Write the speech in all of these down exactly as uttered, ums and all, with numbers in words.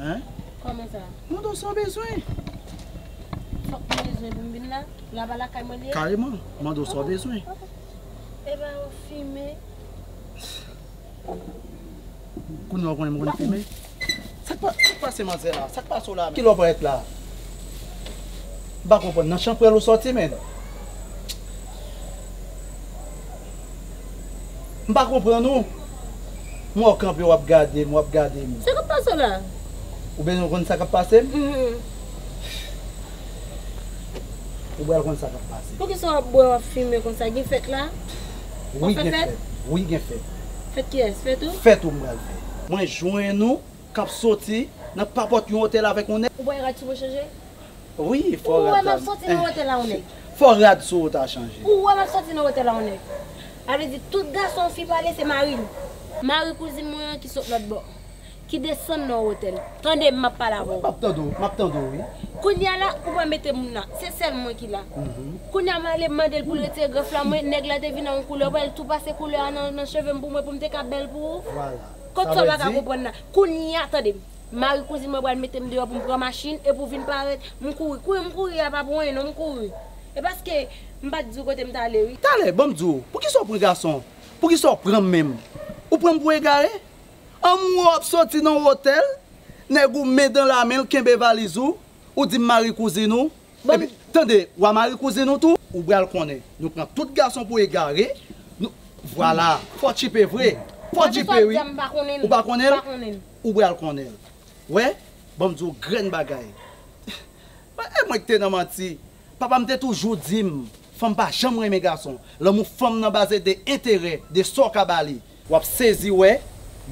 Hein? Kòman sa? Mande w sa w bezwen. Fòk mwen bezwen pou m vin la? La pa lakay mwen li ye? Kareman, mande w sa w bezwen. Ebyen, w ap fimen. Kounye a w konnen m konn fimen. Sa k pa, sa k pase manzè la? Sa k pase w la? Kilè w parèt la? M pa konprann. Nan chanpwèl ou sòti, menn? M pa konprann ou. M wè w kanpe, w ap gade m, w ap gade m. Sa k ap pase w la? Ou bezwen konn sa k ap pase m? Mhm. Ou pral konn sa k ap pase. Poukisa w ap bwè, w ap fimen konsa? Gen fèt la? Wi, gen fèt. Wi, gen fèt. Fèt kiyès? Fèt ou? Fèt ou m pral fè. Mwen jwenn ou k ap soti nan papòt yon otèl avèk yon nèg. Ou bwè rad sou mwen chanje? Wi, fò rad sa. Ou wè m ap soti nan otèl la yon nèg. Fò rad sou ou ta chanje. Ou wè m ap soti nan otèl la yon nèg. Sa vle di tout gason fi pale se mari l. Mari kouzin mwen an ki sot lòt bò. Ki desann nan otèl. Tande m, m ap pale avè w. M ap tande w, m ap tande w, wi. Kounye a la, ou pa mete moun la. Se sèl mwen ki la. Mhm. Kounye a m ale m mande l pou l retire grèf la, mwen, nèg la te vin a yon koulè, ou wè l tou pase koulè a nan, nan cheve m pou mwen, pou m te ka bèl pou ou. Vwala. Kot sa w pa ka konprann la? Kounye a, tande m. Mari kouzin mwen pral mete m deyò pou m pran machin, epi w vin parèt, m kouri. Kouri, m kouri a pa pou anyen, non, m kouri. E paske m pa t di w kote m t ale, wi. Talè, ban m di w, poukisa w pran gason? Poukisa w pran m menm? Ou pran m pou egare? An m wè w ap soti nan otèl, nèg ou men dan la men l kenbe valiz ou, ou di m mari kouzin ou. Bon. Epi, tande, w a mari kouzin ou tou, ou pral konnen. Nou pran tout gason pou egare. Nou, vwala, fò tchipe vre. Fò tchipe, wi. Ou pa konnen l? Ou pral konnen l. Wè, ban m di w grenn bagay. E mwen ki te nan manti. Papa m te toujou di m, fanm pa janm renmen gason. Lanmou fanm nan baze de enterè, de sa w ka ba li. W ap sezi wè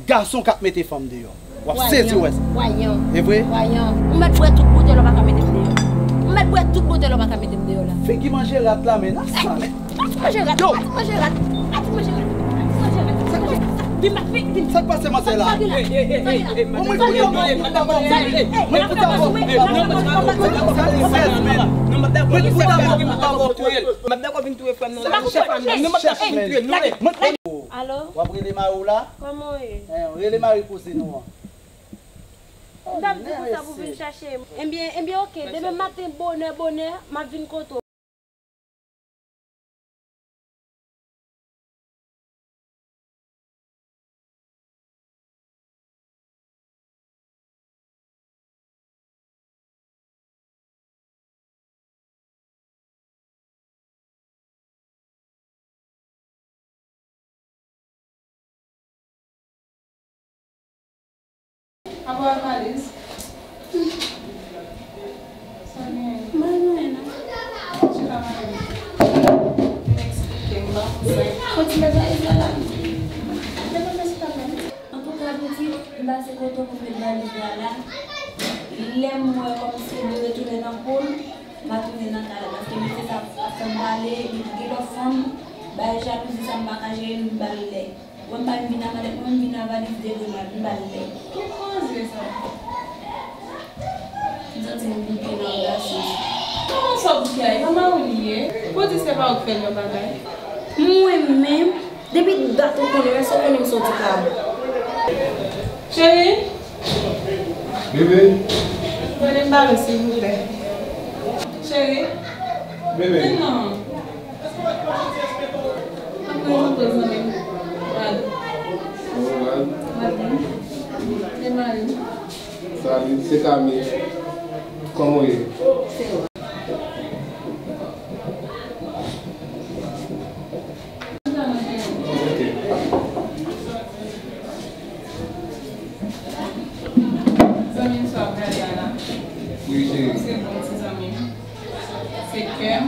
gason k ap mete fanm deyò. W ap sezi wè sa. Vwayan. E vre? Vwayan. Ou mèt bwè tout boutèy la, w pa ka mete m deyò. Ou mèt bwè tout boutèy la, w pa ka mete m deyò la. Figi manje rat la, men nan sa. Ati manje rat, yo! Ati manje rat, ati manje rat, ati manje rat, ati manje rat. Vin, vin, vin. Sa k pase manzè la? Sa k gen la? Sa k gen la? Mwen pou ta bò. Mwen pou ta bò. Mwen pou ta bò. Mwen pou ta bò. M ap dakò vin touye frè m nan la. Chèf la, non, m ap dakò vin touye nou. Alo? W ap rele mari w la? Kòman w ye? Rele mari kouzin ou an. M t ap di konsa pou vin chache m. Ebyen, ebyen, oke. Demen maten, bonè, bonè, m ap vin kote w. Apa valiz? Sa gen? M pa gen anyen non. Chita mari m. Vin eksplike m, m pa konn sa. Kote m met valiz la la? Depi m chita mari m. Antouka, pitit, m pase kote w pou m met valiz la la. Lè m wè kòmsi li retounen nan po l, m a tounen nan kay la, paske mesye sa ap fè m pale, li gen lòt fanm, bay jalouzi sa m pa ka jere l, m ba l lè. Wè m pa vin vin avèk mwen, m vin a valiz de grenad, m ba l lè. Ki koze sa? M santi m bouke nan relasyon sa. Kòman sa w bouke a? E pa mari w li ye? Pou di se pa ou k fè l yon bagay? Mwen menm, depi dat ou konnen, èske w konnen m soti pa ou? Cheri? Bebe? Vini m pale, silvouplè. Cheri? Bebe? Vin non. Mwen prezante zanmi m. Rad. Rad. Rad. Se mari m. Salut, se Camille. Kòman w ye? Se ou. Ok. Zanmi m sa ap gade a la. Wi, cheri. Se bon ti zanmi m. Se kè m.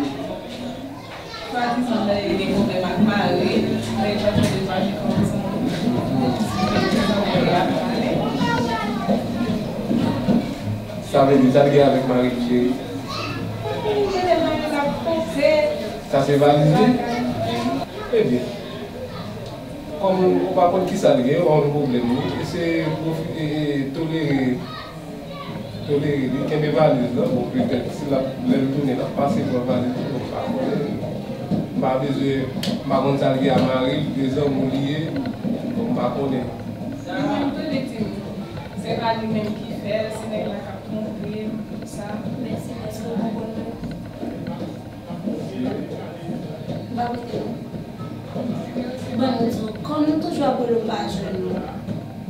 Swadizan lè li gen pwoblèm ak mari l, lè l pa fè devaje kòm zanmi, tout ti zanmi yo ap pale. Sa vle di, sa l gen avèk mari l, cheri? Li mete mari l ap konte. Sa se valiz li? Ebyen, kòm ou pa konn kisa l gen, ou pa konn pwoblèm li, eseye pwofi-, e, e, tolere. Tolere li, kenbe valiz lan, bon, petèt, si l ap, lè l tounen, l ap pase pran valiz li, bon, m pa konnen, m pa bezwen, m pa konn sa l gen a mari l, de zanmi w li ye, bon, m pa konnen. Mwen, m tande di m, si Se pa li menm ki fè l, se nèg la k ap twonpe m, tout sa. Mèsi, mèsi, ou konprann mwen. M pa rete non. Bon, nou di w, kòm nou toujou ap rele w pa jwenn nou,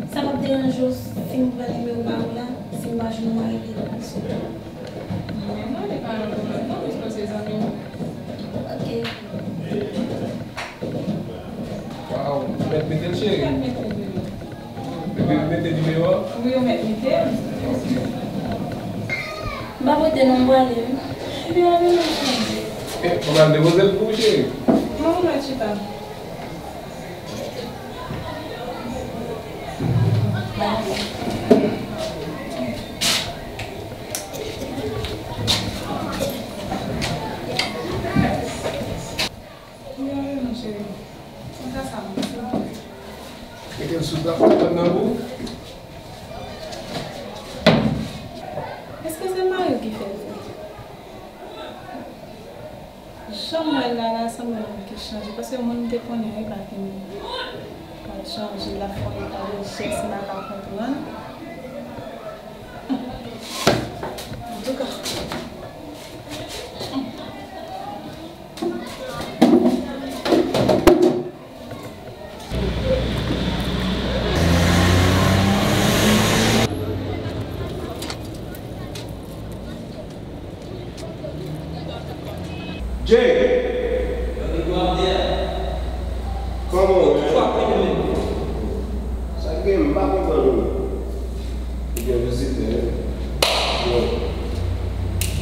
sa p ap deranje w si m pran nimewo pa w la? Si m pa jwenn ou, m a rele w sou. Men non, li pa yon pwoblèm non, piske se zanmi m. Ok. Waw, ou mèt mete l, cheri? Mèt mete l. Mete, mete nimewo a? Wi, ou mèt mete l. M pa pote non, m prale wi. Ebyen, ale non, cheri. Eh, mwen al depoze l pou ou, cheri. Non, ou mèt chita. Mete l sou tap, tap nan bou. Èske se mari w ki fè l? Jan m wè l la, la sanble yon moun ki chanje, paske moun m te konnen an, li pa gen, pa chanje, l ap fè yon eta de jès m pa ka konprann. Antouka. Jay! Kòman w ye? Sa k gen, m pa konprann ou. Ou gen vizitè, wi. Bon.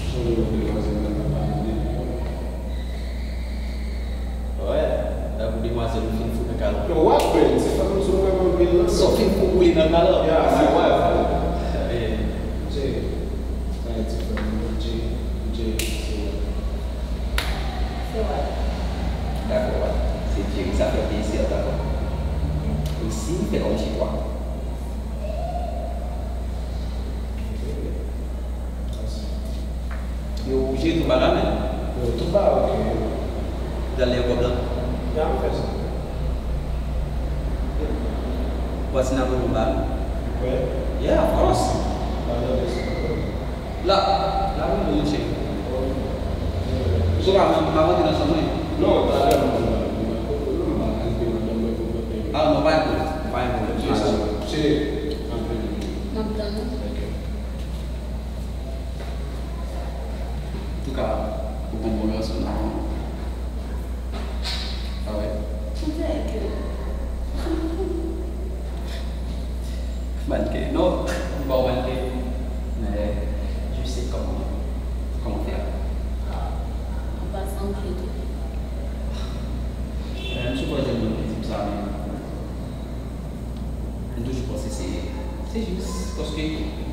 Chanje non demwazèl la, m ap pale de li. Wè, tankou demwazèl ou fin fout nan kal. Yo, w ap jwenn, se fason sou mwen menm vin nan. Sa w fin fout boule nan kal la? Yeah, my wife. Eh. Jay, sa e ti frè m nan, Jay, Jay, se wè. Se wè. Dakò, wè. Se Jerry, sa fè plezi, dakò. Osi, fè kòmsi twa. Yo oblije tou bagay, men. Yo tou bagay, ok. Ou t al dèyè kòb la? Ya, m fè sa. Pati n ap voye yon bal. Ou kwè? Yeah, of course. Bal nan vès ou. La, la, wi, monchè. Ou ka, m ap rantre nan chanm mwen. Non, talè, m ap rantre nan chanm mwen. Ah, non, pa gen pwoblèm. Pa gen pwoblèm. Cheri, cheri, antre nan chanm mwen. M ap tann ou. Ok. Antouka, ou konn bon gason nan. Ah ouais. Ou te ke. Manke, non, m pa w manke. Men, je sais comment, comment faire. An pasan, m fè tou. Eh, m sipoze moun ki di m sa, men. Mwen toujou panse se, se jis paske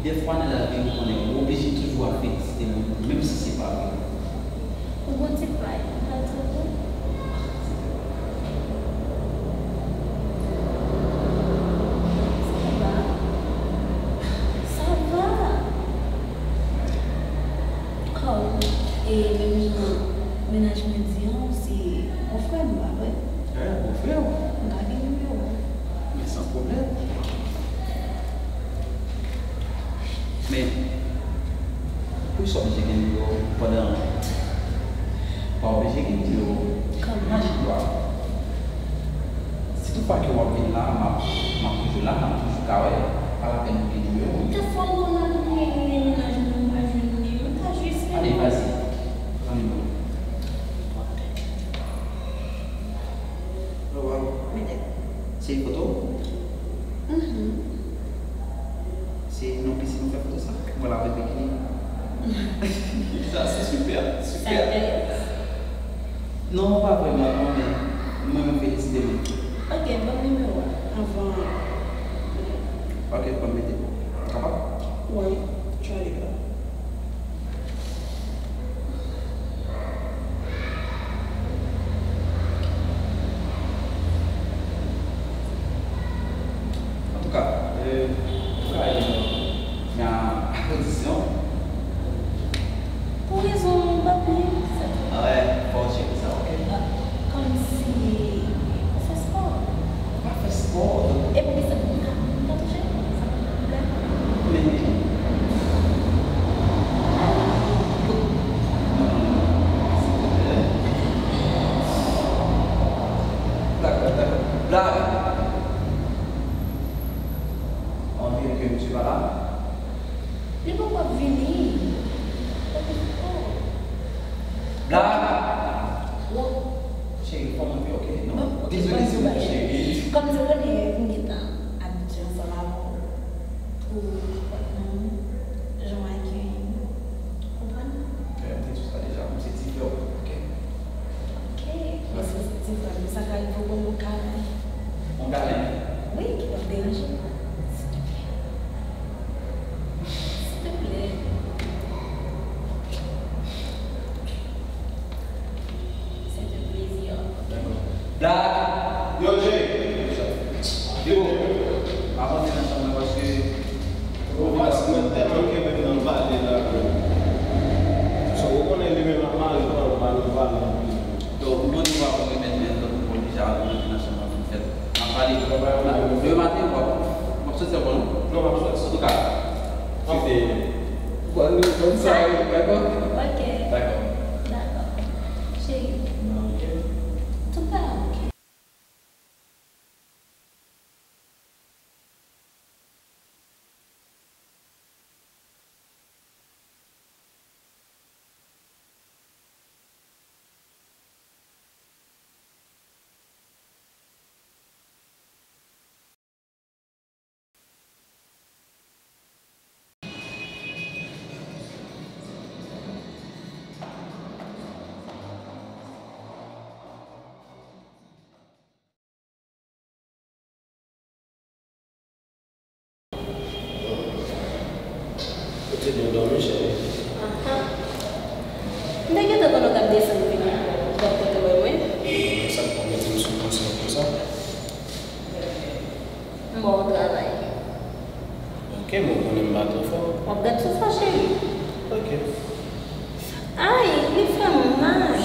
dèfwa nan lavi nou konnen ou oblije toujou ap felisite moun, menm si se pa vre. Ou gon ti vay, ou pral trete? Sa va? Sa va? Kòm, e menm jan mennaj mwen di an, ou se bon frè m, pa vre? Eh, bon frè w. M ka gen nimewo w? Men san pwoblèm. Men, poukisa w oblije gen nimewo w pandan w pa oblije gen nimewo w? Kòman? Imajine twa. Si toutfwa ke w ap vin la, m ap, m ap toujou la, n ap toujou ka wè. Pa lapèn pou gen nimewo w. Kèk fwa m konn al rele mennaj mwen, m pa jwenn li, m ta jis rele. Ale, vas-y. Pran nimewo w. Oh, wow. Se foto? Mhm. Se nan pisin ou fè foto sa? Mwen la avèk bikini. Sa se super, super. Sa enteresan. Non, pa vrèman, non, men mwen menm felisite mwen. Ok, ban m nimewo a avan. Ok, ban m mete pou ou. Ou kapab? Wi, try it out. Antouka, euh, antouka, euh, nan kondisyon. Pou rezon, m pa konnen, sa tou. Ah ouais, fò w tcheke sa, ok? Ah, kòmsi, ou fè spò? Ou pa fè spò, donk. E poukisa m ka, m ka touche? Sa pa pwoblèm. On dirait que monsieur va là. Li poko ap vini. Oh. Black. Wo. Cheri, fò m antre, ok? Non, ok, dezole, silvouplè, cheri. Kòm se konnen m gentan abitye ansanm avè w pou konprann jan w akeyi m. Konprann? Mwen te di w sa deja, m se ti frè w, ok? Ok, men si w se ti frè m, sa ka rive w ban m yon kalen. Yon kalen? Wi, ki p ap deranje w. Silteplè. Silteplè. C'est un plaisir. Dakò. Black! Yo, Jay! Yo! M ap antre nan chanm mwen paske Ou paske mwen tèlman kenbe m nan pale la ke. So, ou konnen li menm ap mare pa l, pa l, pa l. Donk, ou konnen w ap remèt men, donk, ou konnen deja al rantre nan chanm nan pou fèt. N ap pale. Demen maten, w ap, w ap soti ankò, non? Non, m ap soti. Antouka, se te. Bon, nou, bon sa, dakò? Ok. Dakò. Dakò. Cheri. Ok. Tout bagay ok. Ou te byen dòmi, cheri? Aha. M te gentan konnen w t ap desann vini bò kote w wè mwen. Sa k pou mete m sou panse w konsa? M ba w travay. Ok, men w konnen m pa twò fò. W ap gad sou sa, cheri. Ok. Ay, li fè m mal.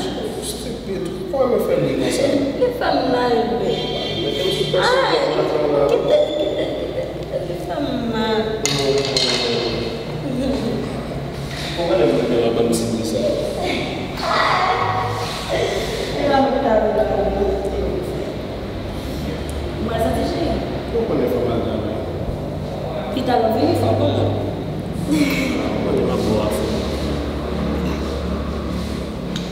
Stupid. Kòman w fè m ri konsa? Li fè m mal, bebe. Mete m sou pèsonn. Ay, kite l, kite l, kite l, kite l. Li fè m mal. Ou konnen m renmen lè w ban m ti bri sa yo. Li pa mèt ta vin la pou mwen. Mwen santi cheri. Ou konnen fò m al travay. Pita lè w vini, fò w konnen. Ou konnen m ap ba w afè.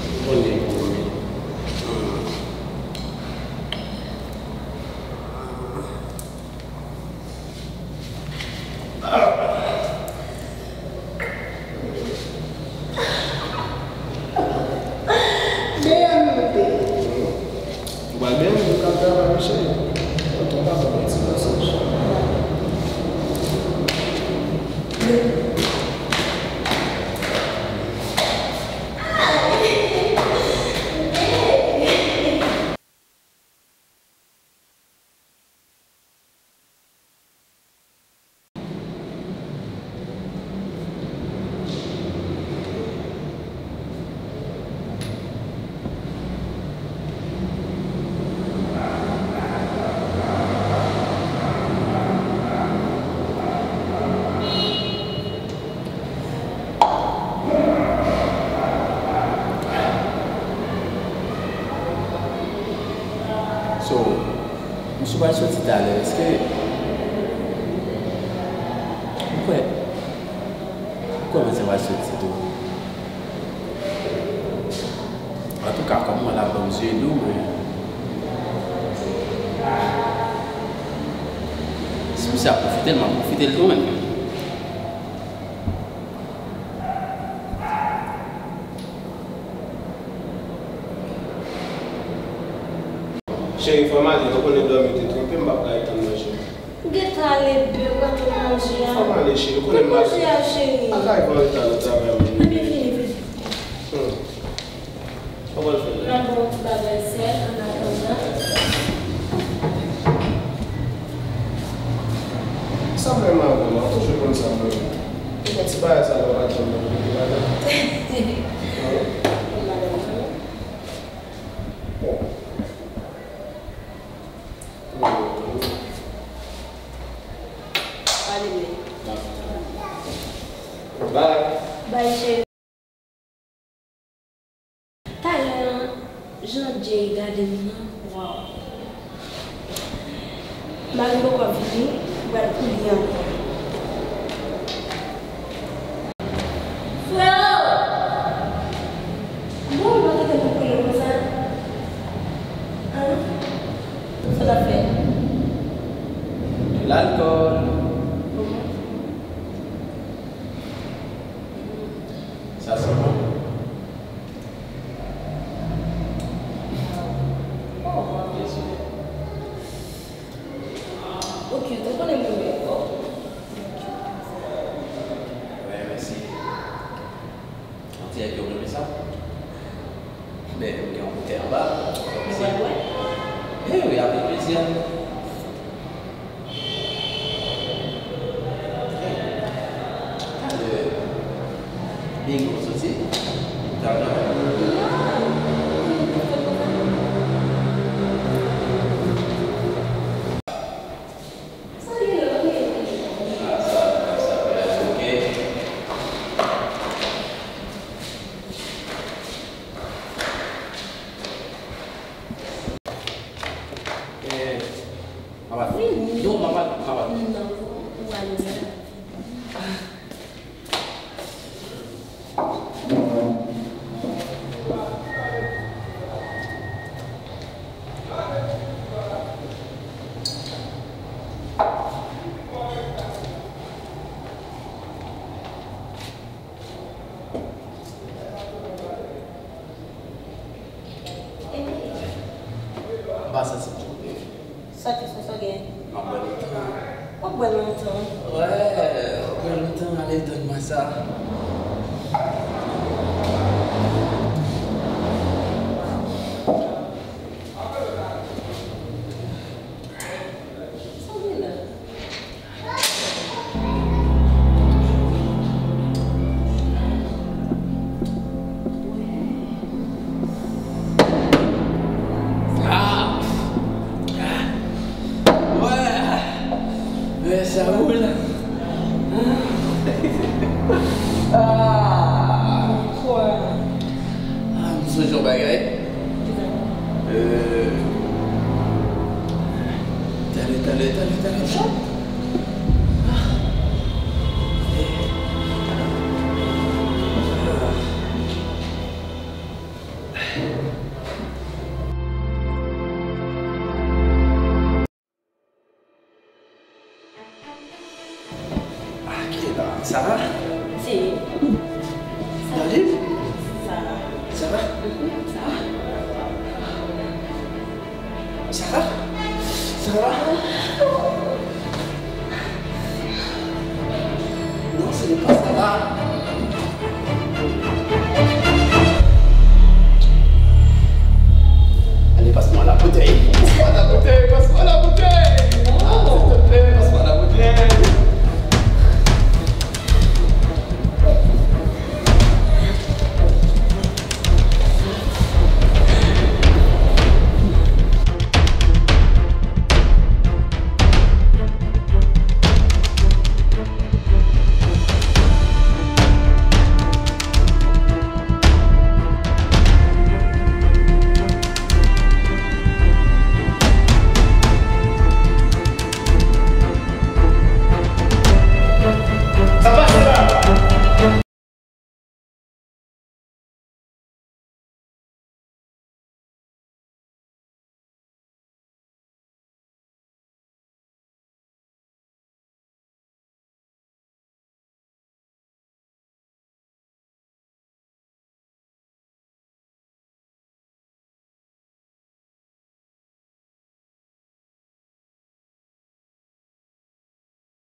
Ou konnen, ou konnen. Deyò nou te. Ou pral deyò, nou ka travay, mesye. Tonton pa bon, ti mesaj. So, misye pral soti talè, èske, m kwè, m kwè misye pral soti tou. Antouka, kòm mwen la, ban m zye dou, men si misye ap pwofite l, m ap pwofite l tou, menm. Cheri, fò m ale, ou konnen dòmi te twonpe m, m p ap ka ret tann manje. Ou gentan ale, bebe, ou pa tann manje a. Fò m ale, cheri, ou konnen m pa. Manje a, cheri. Pa ka rive an reta nan travay mwen. Ebyen, vini, vini. Hmm. Sa w pral fè la? M ap ba w ti bagay sèl, annatandan. Sa m renmen avè w la, ou toujou konn sa m renmen. E gen ti bagay sa la w pa t janm nan pou li la. Bon. Pale mwen. Bye. Bye, cheri. Talè an, jan Jay gade m nan, waw. Mari m poko vini, m pral kouri ankò. Freo! Bon, ou pa gentan pou kouri konsa? An? Sa w ap fè? Lalkòl. Sa se bon. Oh. Dezole. Ok, ou te konnen m renmen w. Wi, mèsi. On dirait ke w renmen sa. Men, m gen yon boutèy anba. Ou pral bwè? Eh wi, avèk plezi. Talè, bingo soti. Talè. Eh, Mama. Vini. Non, Mama, Mama. Non, ou ale la. M pa santi m tro byen. Sa ki sou sa gen? M ap bwè lontan. W ap bwè lontan? Wè, w ap bwè lontan, ale tann mwen sa. Sa w gen la? Ah! Ah! Wè! Men sa ou la? Ah! Ah, m sonje yon bagay. Euh, talè, talè, talè, talè, chat. Ah, ki la? Sara? Se. Darline? Sara. Sara? Mhm, Sara. Sara? Sara? Non, ce n'est pas Sara. Allez, passe-moi la bouteille. Passe-moi la bouteille, passe-moi la